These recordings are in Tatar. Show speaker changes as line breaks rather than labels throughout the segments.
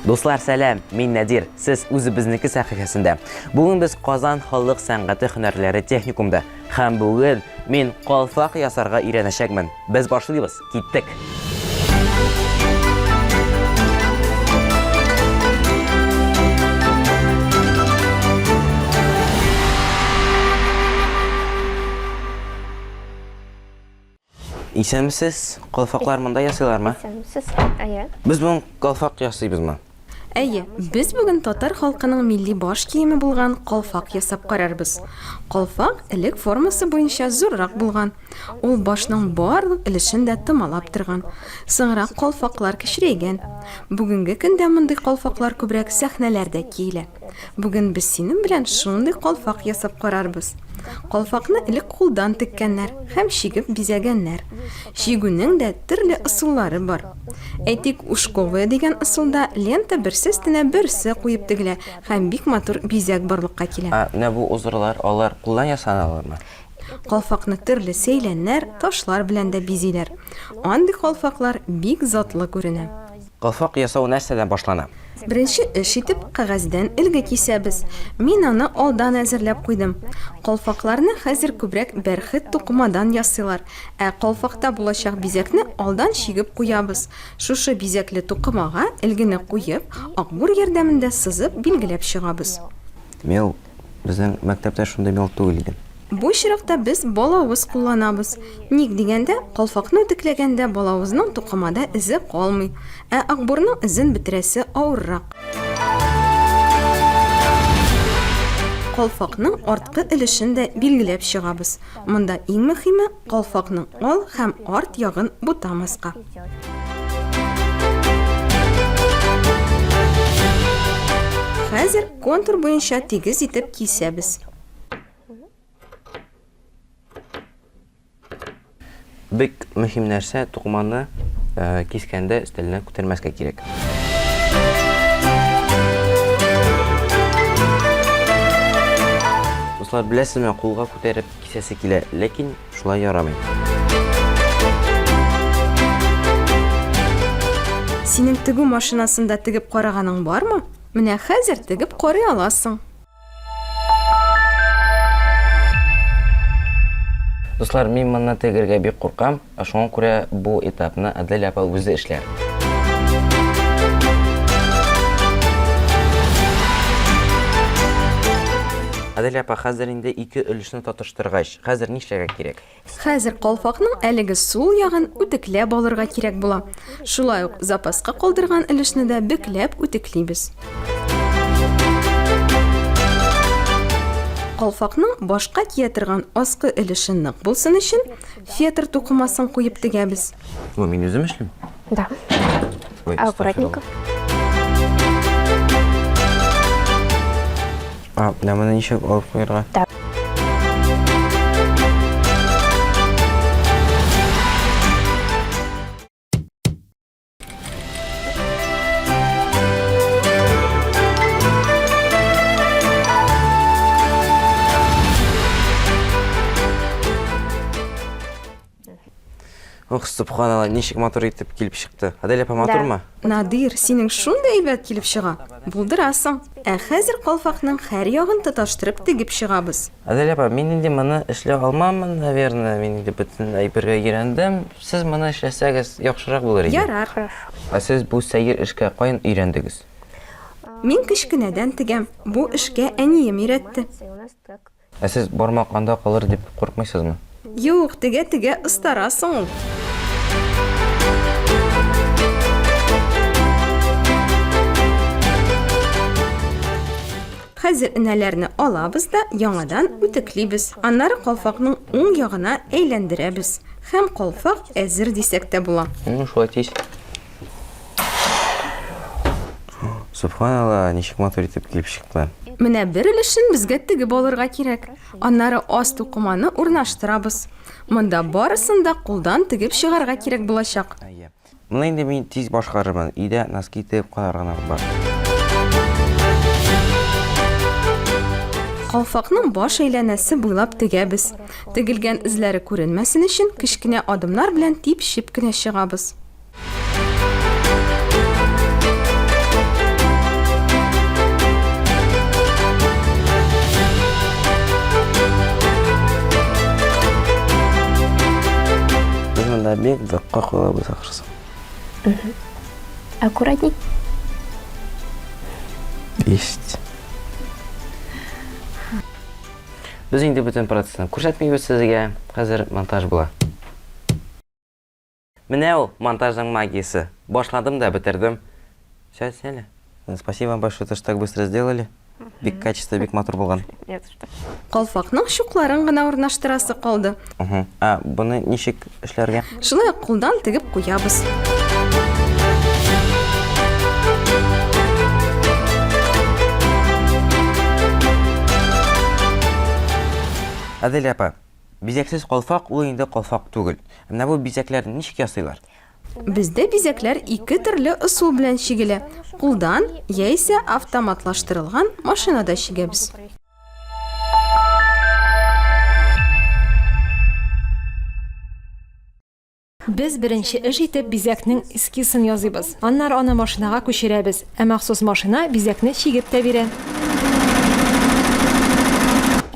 Дуслар, сәлам! Мин Нәдир, сез үзебезнеке сәхифәсендә. Бүген без Казан халык сәнгате һөнәрләре техникумда. Һәм бүген мин калфак ясарга өйрәнәчәкмен. Без башлыйбыз, киттек! Исәнмесез, калфаклар монда ясыйлармы?
Исәнмесез, әйе.
Без бүген калфак ясыйбызмы?
Әйе, без бүген татар халкының милли баш киеме булган калфак ясап карарбыз. Калфак элек формасы буенча зуррак булган. Ул башның барлык өлешен дә томалап торган. Соңрак калфаклар кечерәйгән. Бүгенге көндә мондый калфаклар күбрәк сәхнәләрдә киелә. Бүген без синең белән шундый калфак ясап карарбыз. Калфакны элек кулдан теккәннәр һәм чигеп бизәгәннәр. Чигүнең дә төрле ысуллары бар. Әйтик, ушковая дигән ысулда лента берсе өстенә берсе куеп тегелә һәм бик матур бизәк барлыкка килә.
Ә менә бу узорлар, алар кулдан ясаналармы?
Калфакны төрле сәйләннәр, ташлар белән дә бизиләр. Андый калфаклар бик затлы күренә.
Калфак ясау нәрсәдән башлана?
Беренче эш итеп кәгазьдән өлге кисәбез. Мин аны алдан әзерләп куйдым. Калфакларны хәзер күбрәк бәрхет тукымадан ясыйлар. Ә калфакта булачак бизәкне алдан чигеп куябыз. Шушы бизәкле тукымага өлгене куеп, акбур ярдәмендә сызып билгеләп чыгабыз.
Мел Безнең мәктәптә шундый мел түгел иде.
Бу очракта без балавыз кулланабыз. Ник дигәндә, калфакны үтүкләгәндә балавызның тукымада эзе калмый, ә акбурның эзен бетерәсе авыррак. Калфакның арткы өлешен дә билгеләп чыгабыз. Монда иң мөхиме, калфакның ал һәм арт ягын бутамаска. Хәзер контур буенча тигез итеп кисәбез.
Бик мөһим нәрсә, тукыманы э, кискәндә өстәленә күтәрмәскә кирәк. Дуслар, беләсезме, кулга күтәреп кисәсе килә, ләкин Шулай ярамый.
Синең тегү машинасында тегеп караганың бармы? Менә хәзер тегеп карый аласың.
Дуслар, мин моны тегергә бик куркам, шуңа күрә бу этапны Адель апа үзе эшләр. Адель апа, хәзер инде ике өлешне тотыштыргач, Хәзер нишләргә кирәк?
Хәзер калфакның әлеге сул ягын үтекләп алырга кирәк була. Шулай ук запаска калдырган өлешне дә бөкләп үтеклибез. Калфакның башка кия торган аскы өлеше нык булсын өчен, фетр тукымасын куеп тегәбез.
Ой, мин үзем эшлим.
Да.
Ой,
Аккуратненько.
А, менә моны ничек алып куярга?
Да.
Ох, субханалла, ничек матур итеп килеп чыкты. Аделя апа, матурмы?
Надир, синең шундый әйбәт килеп чыга. Булдырасың. Ә хәзер калфакның һәр ягын тоташтырып тегеп чыгабыз.
Аделя апа, мин инде моны эшли алмамын, наверное, мин инде бөтен әйбергә өйрәндем. Сез моны эшләсәгез, яхшырак булыр иде.
Ярар.
Хорошо.
Ә сез бу сәер эшкә каян өйрәндегез?
Мин кечкенәдән тегәм. Бу эшкә әнием өйрәтте.
Ә сез бармак анда калыр дип куркмыйсызмы?
Юк, тегә-тегә остарасың ул. Хәзер энәләрне алабыз да яңадан үтеклибез. Аннары калфакның уң ягына әйләндерәбез. Һәм калфак әзер дисәк тә була.
Ну, шулай тиз. Субханалла, ничек матур итеп килеп чыкты.
Менә бер өлешен безгә тегеп алырга кирәк. Аннары ас тукыманы урнаштырабыз. Монда барысын да кулдан тегеп чыгарга кирәк булачак.
Әйе. Моны инде мин тиз башкарырмын. Өйдә носки тегеп карар гына бар.
Калфакның баш әйләнәсе буйлап тегәбез. Тегелгән эзләре күренмәсен өчен кечкенә адымнар белән типчеп кенә чыгабыз.
да бик дыкка куябыз ахрысы.
Аккуратней.
Есть. Без инде бөтен процессны күрсәтмибез сезгә. Хәзер монтаж була. Менә ул монтажның магиясе. Башладым да бетердем. Все, сняли? Спасибо вам большое, то, что так быстро сделали. Бик качество, бик матур булган.
Нет, что.
Калфакның чукларын гына урнаштырасы калды.
Угу. А буны ничек эшләргә?
Шулай ук кулдан тегеп куябыз.
Аделя апа, бизәксез калфак ул инде калфак түгел. Ә менә бу бизәкләрне ничек ясыйлар?
Бездә бизәкләр ике төрле ысул белән чигелә, кулдан яисә автоматлаштырылган машинада чигәбез.
Без беренче эш итеп бизәкнең эскизын языйбыз. Аннары аны машинага күчерәбез, ә махсус машина бизәкне чигеп тә бирә.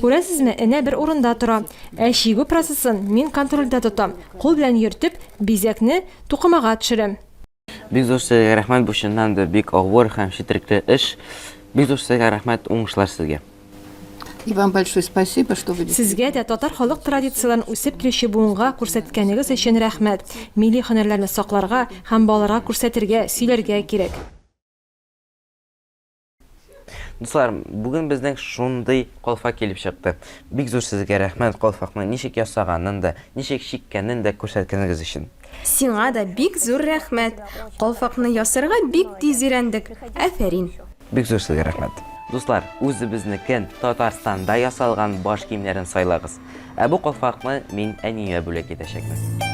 Күрәсезме, энә бер урында тора. Ә чигү процессын мин контрольдә тотам. Кул белән йөртеп, бизәкне тукымага төшерәм.
Бик зур сезгә рәхмәт, бу чыннан да бик авыр һәм четерекле эш. Бик зур сезгә рәхмәт, уңышлар сезгә.
И вам большое спасибо, что вы
Сезгә дә татар халык традицияләрен үсеп килүче буынга күрсәткәнегез өчен рәхмәт. Милли һөнәрләрне сакларга һәм балаларга күрсәтергә, сөйләргә кирәк.
Дуслар, бүген безнең шундый калфак килеп чыкты. Бик зур сезгә рәхмәт калфакны ничек ясаганын да, ничек чиккәнен дә күрсәткәнегез өчен.
Сиңа да бик зур рәхмәт. Калфакны ясарга бик тиз өйрәндек. Афәрин.
Бик зур сезгә рәхмәт. Дуслар, үзебезнекен, Татарстанда ясалган баш киемнәрен сайлагыз. Ә бу калфакны мин әниемә бүләк итәчәкмен.